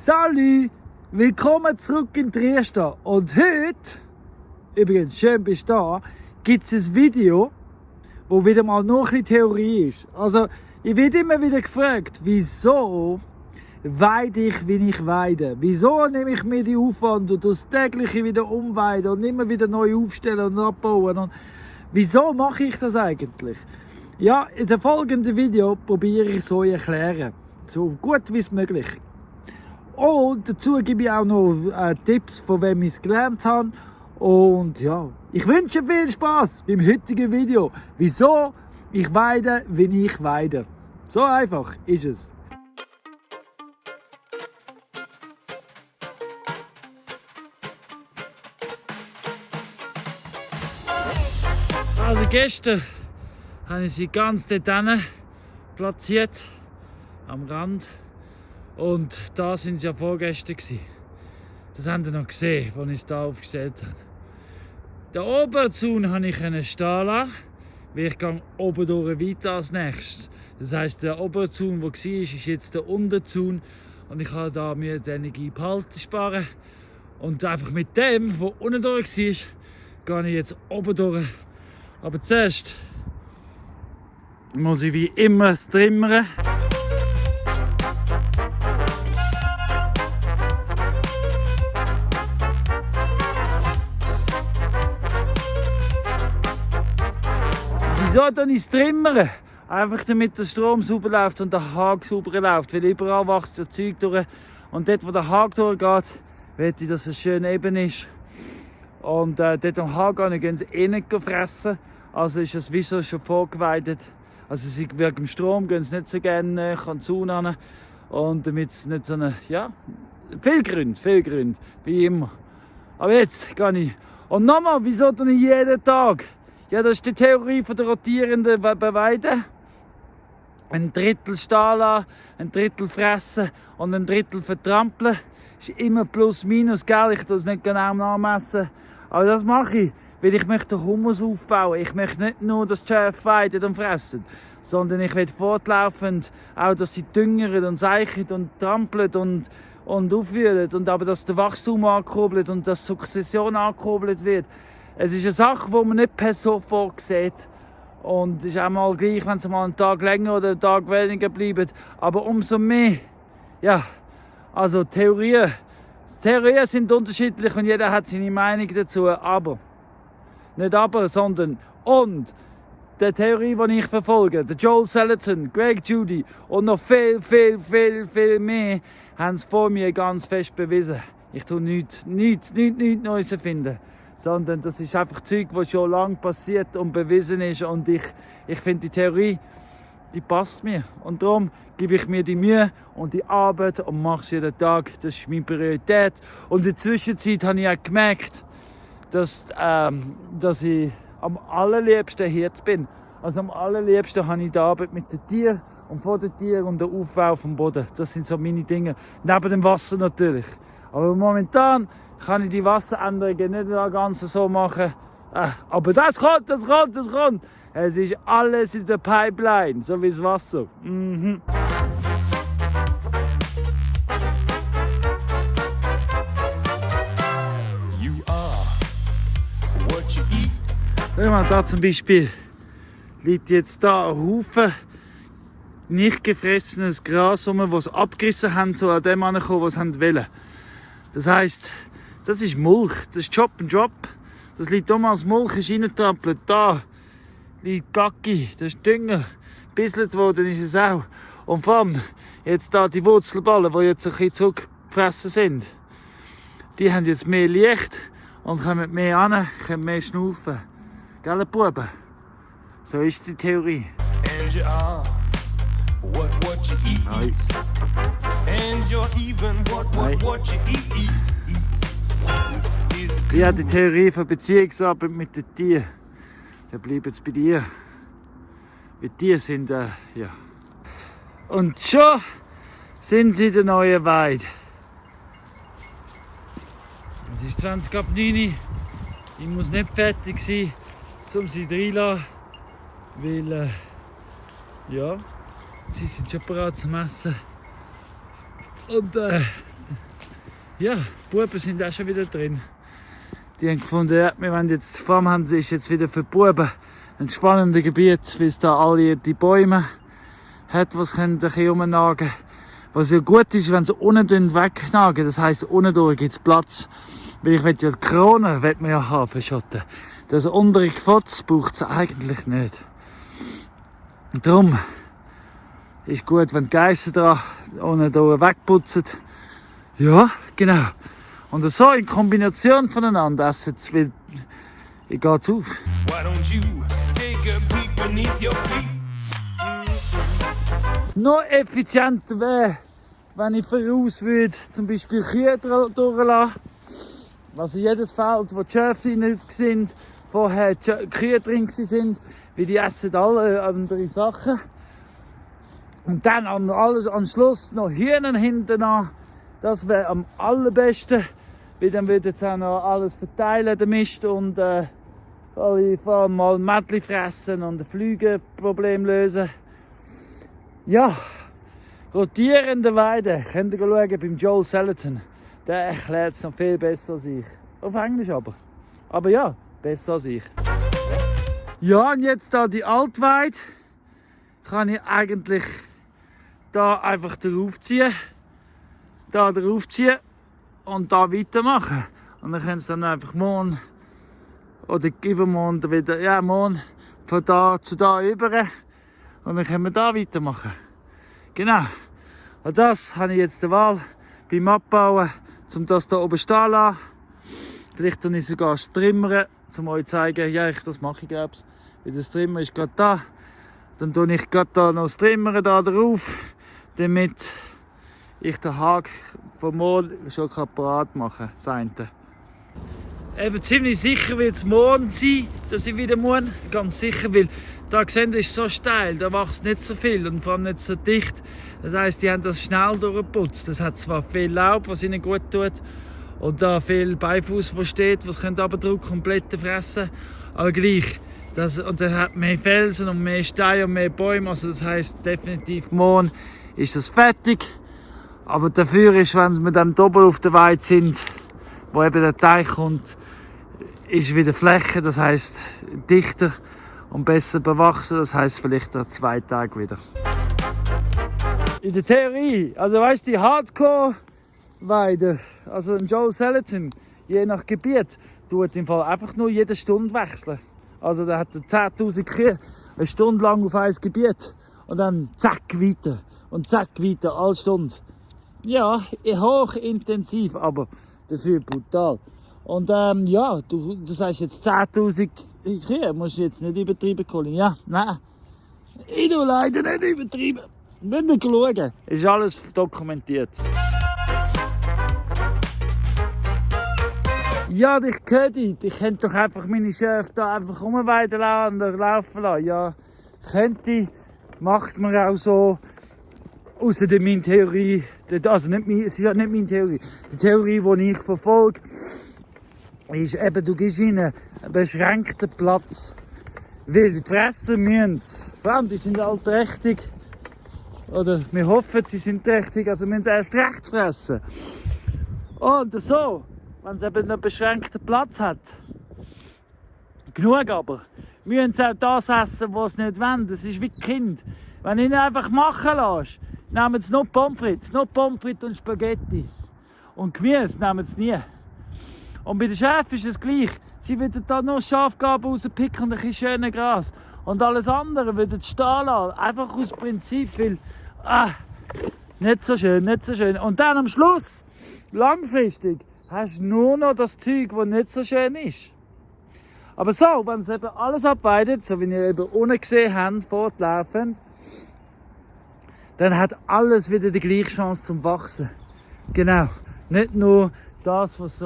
Salut, willkommen zurück in Triester. Und heute, übrigens schön bist du da, gibt es ein Video, wo wieder mal noch ein bisschen Theorie ist. Also, ich werde immer wieder gefragt, wieso weide ich, wie ich weide? Wieso nehme ich mir die Aufwand und das tägliche wieder umweiden und immer wieder neu aufstellen und abbauen? Und wieso mache ich das eigentlich? Ja, in dem folgenden Video probiere ich es euch erklären. So gut wie es möglich. Und dazu gebe ich auch noch Tipps, von wem ich es gelernt habe. Und ja, ich wünsche viel Spaß beim heutigen Video. Wieso ich weide, wie ich weide. So einfach ist es. Also gestern habe ich sie ganz dort hinten platziert, am Rand. Und da sind sie ja vorgestern gewesen. Das habt ihr noch gesehen, als ich es hier aufgestellt habe. Den Oberzaun habe ich stehen lassen, weil ich gehe oben durch weiter als nächstes. Das heisst, der Oberzaun, der war, ist jetzt der Unterzaun. Und ich habe da mir die Energie behalten sparen. Und einfach mit dem, der unten durch war, gehe ich jetzt oben durch. Aber zuerst muss ich wie immer es trimmern. Wieso dann ist es trimmern? Einfach damit der Strom sauber läuft und der Hag sauber läuft. Weil überall wächst das Zeug durch. Und dort, wo der Hag durchgeht, will ich, dass es schön eben ist. Und dort am Hag gehen sie eh nicht fressen. Also ist das Wieso schon vorgeweidet. Also wegen dem Strom gehen sie nicht so gerne an den Zaun ran. Und damit es nicht so eine, ja, viel Gründe, wie immer. Aber jetzt gehe ich. Und nochmal, wieso tue ich jeden Tag? Ja, das ist die Theorie von der rotierenden Beweide. Ein Drittel stehen lassen, ein Drittel fressen und ein Drittel vertrampeln. Ist immer plus minus, gell? Ich tue es nicht genau nachmessen. Aber das mache ich, weil ich möchte Humus aufbauen. Ich möchte nicht nur, dass die Schafe weiden und fressen, sondern ich will fortlaufend auch, dass sie düngern und seichen und trampeln und aufwühlen. Und aber, dass der Wachstum angekurbelt und dass die Sukzession angekurbelt wird. Es ist eine Sache, die man nicht per sofort sieht. Und es ist auch mal gleich, wenn es mal einen Tag länger oder einen Tag weniger bleibt. Aber umso mehr, ja, also Theorien sind unterschiedlich und jeder hat seine Meinung dazu. Aber, nicht aber, sondern und. Die Theorie, die ich verfolge, der Joel Salatin, Greg Judy und noch viel mehr, haben es vor mir ganz fest bewiesen. Ich tue nichts Neues erfinden. Sondern das ist einfach Zeug, was schon lange passiert und bewiesen ist. Und ich finde, die Theorie, die passt mir. Und darum gebe ich mir die Mühe und die Arbeit und mache es jeden Tag. Das ist meine Priorität. Und in der Zwischenzeit habe ich auch gemerkt, dass ich am allerliebsten Hirte bin. Also am allerliebsten habe ich die Arbeit mit den Tieren und vor den Tieren und den Aufbau vom Boden. Das sind so meine Dinge. Neben dem Wasser natürlich. Aber momentan kann ich die Wasseränderungen nicht ganz so machen. Aber das kommt. Es ist alles in der Pipeline, so wie das Wasser. Mhm. You are what you eat. Wenn man da zum Beispiel liegt jetzt da ein Haufen nicht gefressenes Gras rum, was abgerissen haben, so an dem angekommen, was sie wollen. Das heisst, das ist Mulch, das ist Chop and Drop. Das liegt hier als Mulch, ist reingetrampelt. Da liegt Gacki, das ist Dünger. Bisselt worden ist es auch. Und vor allem, jetzt da die Wurzelballen, die jetzt ein bisschen zurückgefressen sind, die haben jetzt mehr Licht und kommen mehr an, können mehr schnaufen. Gell, Buben? So ist die Theorie. And you are what you eat. And you're even what you eat. Ja, die Theorie von Beziehungsarbeit mit den Tieren. Dann bleibt es bei dir. Weil die sind, ja. Und schon sind sie in der neuen Weide. Es ist 20 ab 9 Uhr. Ich muss nicht fertig sein, um sie reinzulassen. Weil, ja, sie sind schon bereit zum Essen. Und Ja, die Buben sind auch schon wieder drin. Die haben gefunden, ja, wir wollen jetzt, vor allem ist jetzt wieder für die Buben ein spannendes Gebiet, weil es da alle die Bäume hat, was können ein bisschen rumnagen. Was ja gut ist, wenn sie unten wegnagen, das heisst, unten durch gibt es Platz. Weil ich will ja die Krone will man ja haben für Schatten. Das untere Gefotz braucht es eigentlich nicht. Und darum ist gut, wenn die Geissen da unten durch wegputzen. Ja, genau. Und so in Kombination voneinander essen sie, weil ich gehe auf. Noch effizienter wäre, wenn ich voraus würde, zum Beispiel Kühe durchlassen. Also jedes Feld, wo die Schafe nicht sind, vorher die Kühe drin sind, weil die essen alle andere Sachen. Und dann am Schluss noch Hühner hinten an. Das wäre am allerbesten, weil dann würde jetzt auch noch alles verteilen, der Mist, und alle vor allem mal Mädchen fressen und ein Flügeproblem lösen. Ja, rotierende Weide, könnt ihr schauen beim Joel Salatin. Der erklärt es noch viel besser als ich. Auf Englisch aber. Aber ja, besser als ich. Ja, und jetzt da die Altweide kann ich eigentlich da einfach drauf ziehen. Da drauf ziehen und da weitermachen. Und dann können sie dann einfach morgen oder übermorgen wieder, ja, morgen von da zu da über. Und dann können wir da weitermachen. Genau. Und das habe ich jetzt die Wahl beim Abbauen, um das hier oben stehen zu lassen. Vielleicht tue ich sogar strimmern, um euch zu zeigen, ja, das mache ich, glaube ich. Weil der Strimmer ist gerade da. Dann tue ich gerade da noch strimmern da drauf, damit ich den Haken vom Morgen schon parat machen kann. Eben ziemlich sicher wird es morgen sein, dass ich wieder muss. Ganz sicher, weil da gesehen ist so steil, da wächst nicht so viel und vor allem nicht so dicht. Das heisst, die haben das schnell durchgeputzt. Das hat zwar viel Laub, was ihnen gut tut, und da viel Beifuß, wo steht, was können aber drücken und Blätter fressen, aber gleich. Und er hat mehr Felsen und mehr Steine und mehr Bäume, also das heisst definitiv morgen ist das fertig. Aber dafür ist, wenn wir dann doppelt auf der Weide sind, wo eben der Teich kommt, ist wieder Fläche, das heisst dichter und besser bewachsen, das heisst vielleicht nach 2 Tagen wieder. In der Theorie, also weißt du, die Hardcore-Weide, also ein Joel Salatin, je nach Gebiet, tut im Fall einfach nur jede Stunde wechseln. Also da hat er 10'000 Kühe, eine Stunde lang auf ein Gebiet und dann zack weiter und zack weiter, alle Stunde. Ja, hochintensiv, aber dafür brutal. Und ja, du sagst jetzt 10'000 Kühe, musst du jetzt nicht übertrieben, Colin. Ja, nein, ich tue leider nicht übertrieben. Nicht schauen, ist alles dokumentiert. Ja, ich könnte doch einfach meine Schafe da einfach rumweiden lassen und laufen lassen. Ja, könnte, macht man auch so. Außer meine Theorie, also es ist ja nicht meine Theorie. Die Theorie, die ich verfolge, ist eben, du gibst ihnen einen beschränkten Platz. Weil die fressen müssen es. Vor allem, die sind halt trächtig. Oder wir hoffen, sie sind trächtig, also müssen sie erst recht fressen. Und so, wenn es eben einen beschränkten Platz hat. Genug aber. Müssen sie auch das essen, was sie nicht wollen. Das ist wie Kind. Wenn du ihnen einfach machen lässt, nehmen sie noch Pommes frites und Spaghetti. Und Gemüse nehmen sie nie. Und bei den Schafen ist es gleich. Sie würden da nur Schafgaben rauspicken und ein bisschen schönes Gras. Und alles andere würden sie stehen lassen. Einfach aus Prinzip, weil nicht so schön, nicht so schön. Und dann am Schluss, langfristig, hast du nur noch das Zeug, das nicht so schön ist. Aber so, wenn sie eben alles abweidet, so wie ihr eben unten gesehen habt, fortlaufend, dann hat alles wieder die gleiche Chance zum Wachsen. Genau. Nicht nur das, was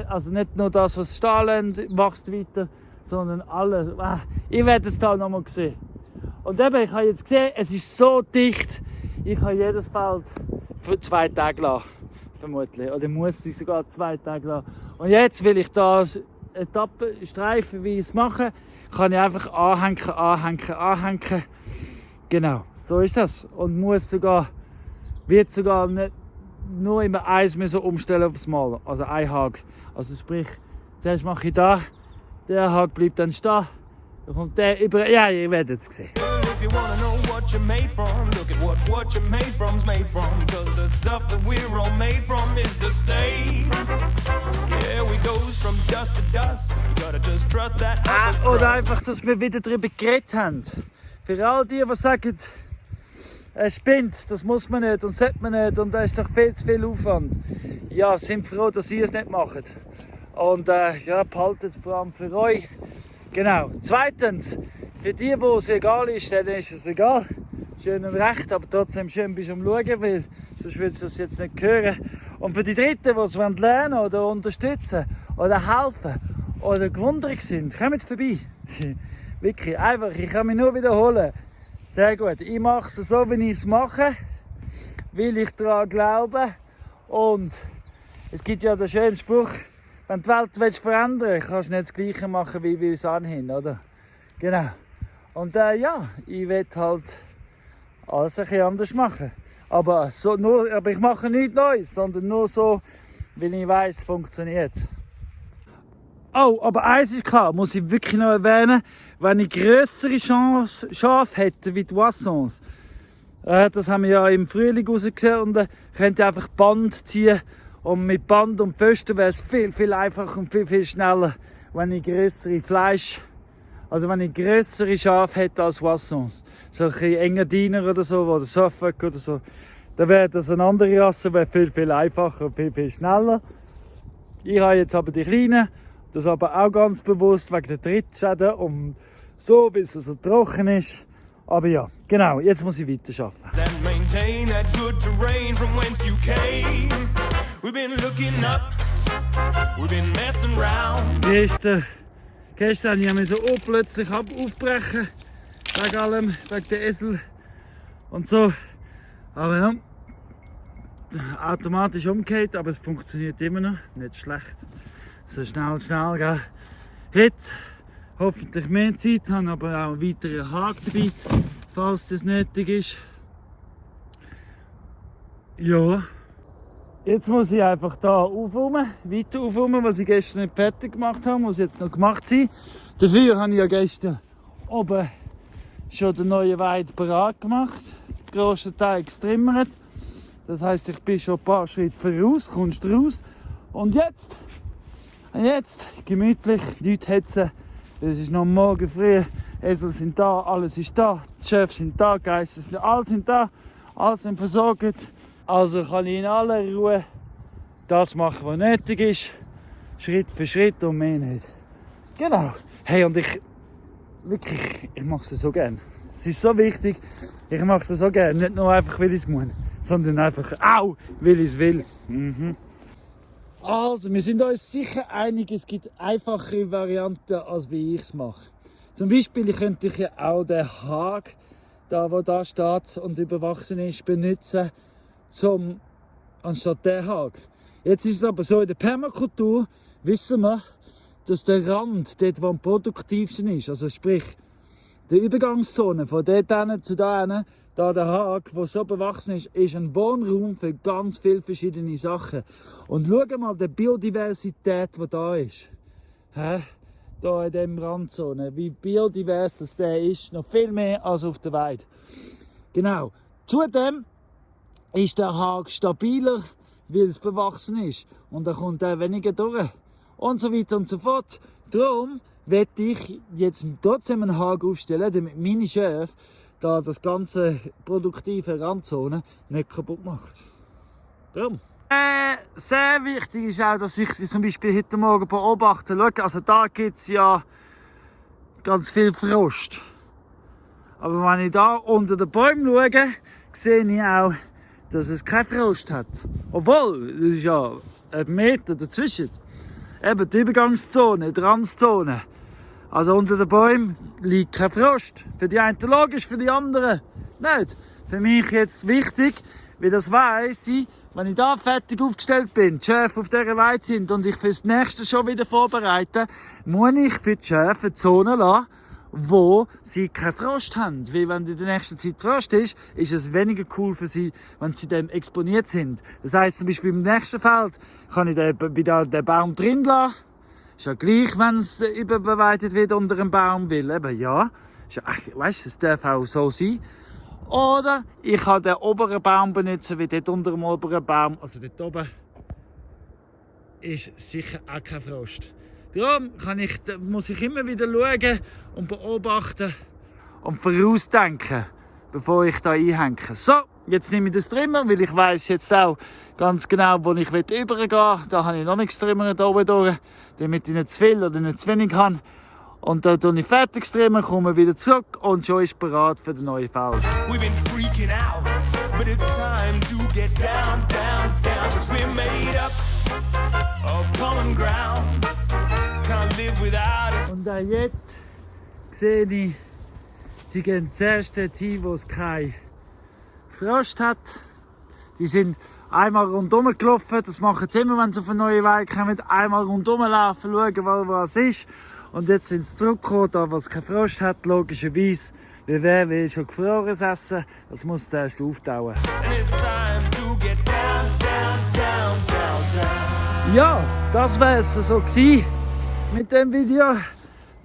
also nicht nur das, was stehen wächst weiter, sondern alles. Ich werde es da nochmal sehen. Und eben, ich habe jetzt gesehen, es ist so dicht, ich kann jedes Feld für 2 Tage lassen, vermutlich. Oder muss ich sogar 2 Tage lassen. Und jetzt will ich da Etappen, streifenweise machen, kann ich einfach anhängen. Genau, so ist das. Und wird sogar nicht nur immer eins müssen umstellen aufs Mal, also ein Hag. Also sprich, zuerst mache ich da, der Hag bleibt dann stehen, dann kommt der über, ja, ihr werdet es sehen. If you wanna know what you're made from, look at what you're made from's made from. Cause the stuff that we're all made from is the same. Yeah, we goes from dust to dust. You gotta just trust that. Oder einfach, dass wir wieder darüber geredet haben. Für all die sagen, es spinnt, das muss man nicht und sollte man nicht und da ist doch viel zu viel Aufwand. Ja, sind froh, dass ihr es nicht macht. Und ja, behaltet es vor allem für euch. Genau. Zweitens, für die, wo es egal ist, dann ist es egal. Schön und recht, aber trotzdem schön bist du am Schauen, weil sonst würdest du das jetzt nicht hören. Und für die Dritten, die es lernen oder unterstützen oder helfen oder gewundert sind, kommt vorbei. Wirklich, einfach, ich kann mich nur wiederholen. Sehr gut, ich mache es so, wie ich es mache, weil ich daran glaube. Und es gibt ja den schönen Spruch, wenn du die Welt verändern willst, kannst du nicht das Gleiche machen wie wir es anhin, oder? Genau. Und ja, ich will halt alles ein bisschen anders machen. Aber ich mache nichts Neues, sondern nur so, weil ich weiss, es funktioniert. Oh, aber eins ist klar, muss ich wirklich noch erwähnen, wenn ich grössere Schafe hätte wie die Oissons, das haben wir ja im Frühling rausgesehen, und könnte ich einfach Band ziehen. Und mit Band und Pfosten wäre es viel, viel einfacher und viel, viel schneller, wenn ich grössere Schafe hätte als Oissons. So ein bisschen Engadiner oder so, oder Suffolk oder so. Dann wäre das eine andere Rasse, wäre viel, viel einfacher und viel, viel schneller. Ich habe jetzt aber die kleinen, das aber auch ganz bewusst wegen der Trittschäden und so, bis es so trocken ist. Aber ja, genau, jetzt muss ich weiterarbeiten. Gestern habe ich so plötzlich aufbrechen, wegen allem, wegen der Esel und so. Aber ja, automatisch umgekehrt, aber es funktioniert immer noch, nicht schlecht. So schnell, gell. Heute hoffentlich mehr Zeit, habe aber auch einen weiteren Haken dabei, falls das nötig ist. Ja. Jetzt muss ich einfach hier weiter aufräumen, was ich gestern nicht fertig gemacht habe, muss jetzt noch gemacht sein. Dafür habe ich ja gestern oben schon den neuen Weid bereit gemacht, den grossen Teil gestrimmert. Das heisst, ich bin schon ein paar Schritte voraus, kommst raus. Und jetzt gemütlich, Leute hetzen, es ist noch morgen früh, Esel sind da, alles ist da, die Schäfe sind da, die Geissen sind da, alles sind da, alles sind versorgt. Also kann ich in aller Ruhe das machen, was nötig ist, Schritt für Schritt und mehr nicht. Genau. Hey, und ich mache es so gerne. Es ist so wichtig, ich mache es so gerne, nicht nur einfach, weil ich es muss, sondern einfach auch, weil ich es will. Also, wir sind uns sicher einig, es gibt einfachere Varianten, als wie ich es mache. Zum Beispiel könnte ich ja auch den Hag, der da steht und überwachsen ist, benutzen, anstatt der Hag. Jetzt ist es aber so, in der Permakultur wissen wir, dass der Rand, dort wo am produktivsten ist, also sprich, die Übergangszone von dort zu da der Hag, der so bewachsen ist ein Wohnraum für ganz viele verschiedene Sachen. Und schau mal die Biodiversität, die da ist. Hier in dieser Randzone. Wie biodivers das der ist, noch viel mehr als auf der Weide. Genau. Zudem ist der Hag stabiler, weil es bewachsen ist. Und dann kommt er weniger durch. Und so weiter und so fort. Darum werde ich jetzt trotzdem einen Hag aufstellen, damit meine Schäfe da das ganze produktive Randzone nicht kaputt macht. Darum. Sehr wichtig ist auch, dass ich zum Beispiel heute Morgen beobachte. Schau, also da gibt es ja ganz viel Frost. Aber wenn ich da unter den Bäumen schaue, sehe ich auch, dass es keinen Frost hat. Obwohl, das ist ja ein Meter dazwischen. Eben die Übergangszone, die Randzone. Also unter den Bäumen liegt kein Frost. Für die einen logisch, für die anderen nicht. Für mich jetzt wichtig, weil das weiss ich, wenn ich da fertig aufgestellt bin, die Schäfe auf dieser Weide sind und ich fürs nächste schon wieder vorbereite, muss ich für die Schäfe eine Zone lassen, wo sie keinen Frost haben. Weil wenn in der nächsten Zeit Frost ist, ist es weniger cool für sie, wenn sie dem exponiert sind. Das heisst zum Beispiel im nächsten Feld kann ich den Baum drin lassen. Ist ja gleich, wenn es überbeweitet wird unter einem Baum, weil eben, ja, ist ja, weißt, es darf auch so sein. Oder ich kann den oberen Baum benutzen, wie dort unter dem oberen Baum, also dort oben, ist sicher auch kein Frost. Darum muss ich immer wieder schauen und beobachten und vorausdenken, bevor ich da einhänge. So, jetzt nehme ich das Trimmer, weil ich weiss jetzt auch ganz genau, wo ich übergehen will. Da habe ich noch nichts Trimmer hier oben durch, damit ich nicht zu viel oder nicht zu wenig habe. Und dann tue ich fertig Trimmer, komme wieder zurück und schon ist bereit für den neuen Feld. We've been freaking out, but it's time to get down, down, down. 'Cause we're made up of common ground. Can't live without it. Und auch jetzt sehe ich, sie gehen zuerst dorthin, wo es keinen Frost hat. Die sind einmal rundherum gelaufen, das machen sie immer, wenn sie auf eine neue Weide kommen. Einmal rundherum laufen, schauen, wo was ist. Und jetzt sind sie zurückgekommen, da was keinen Frost hat, logischerweise. Weil wer will schon gefrorenes essen, das muss erst auftauen. And it's time to get down, down, down, down, down. Ja, das war es so gewesen mit dem Video.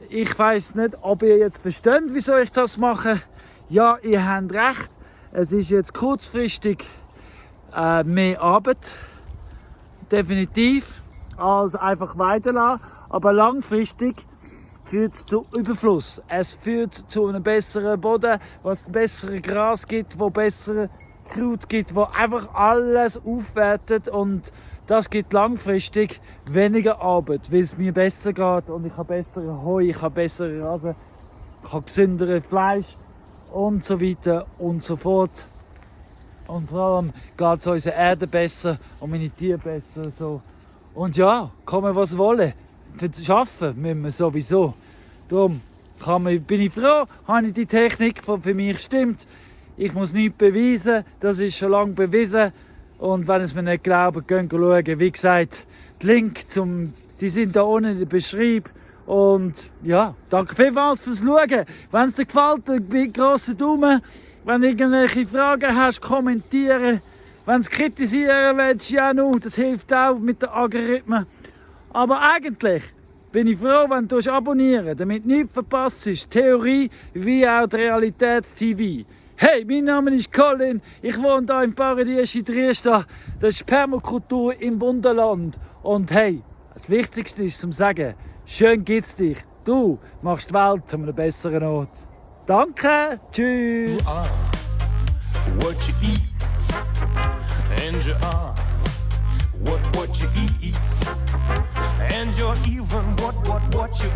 Ich weiss nicht, ob ihr jetzt versteht, wieso ich das mache. Ja, ihr habt recht. Es ist jetzt kurzfristig mehr Arbeit. Definitiv. Als einfach weiterlassen. Aber langfristig führt es zu Überfluss. Es führt zu einem besseren Boden, was bessere Gras gibt, wo bessere Kraut gibt, wo einfach alles aufwertet, und das gibt langfristig weniger Arbeit, weil es mir besser geht und ich habe bessere Heu, ich habe bessere Rasen, ich habe gesünderes Fleisch und so weiter und so fort. Und vor allem geht es unserer Erde besser und meine Tiere besser. So. Und ja, komme was wolle. Für das Arbeiten müssen wir sowieso. Darum bin ich froh, habe ich die Technik, die für mich stimmt. Ich muss nichts beweisen, das ist schon lange bewiesen. Und wenn es mir nicht glauben, könnt ihr schauen. Wie gesagt, die Link die sind da unten in der Beschreibung. Und ja, danke vielmals fürs Schauen. Wenn es dir gefällt, einen grossen Daumen. Wenn du irgendwelche Fragen hast, kommentieren. Wenn du es kritisieren willst, ja nu, das hilft auch mit den Algorithmen. Aber eigentlich bin ich froh, wenn du abonnieren, damit nichts verpasst ist. Theorie wie auch die Realitäts-TV. Hey, mein Name ist Colin, ich wohne hier im Paradies in Triesta. Das ist Permakultur im Wunderland. Und hey, das Wichtigste ist zum Sagen, schön geht's dich. Du machst die Welt zu einem besseren Ort. Danke, tschüss. You are what you eat, and you are what you eat eats, and you're even what you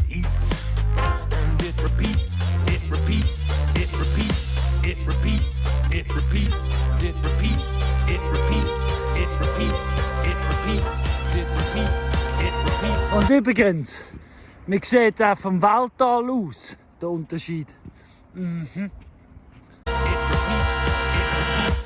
eats, and it repeats, it repeats, it repeats, it repeats, it repeats, it repeats, it repeats, it repeats, it repeats, it repeats, it repeats. Und übrigens, man sieht auch vom Weltall aus den Unterschied. It repeats, it repeats.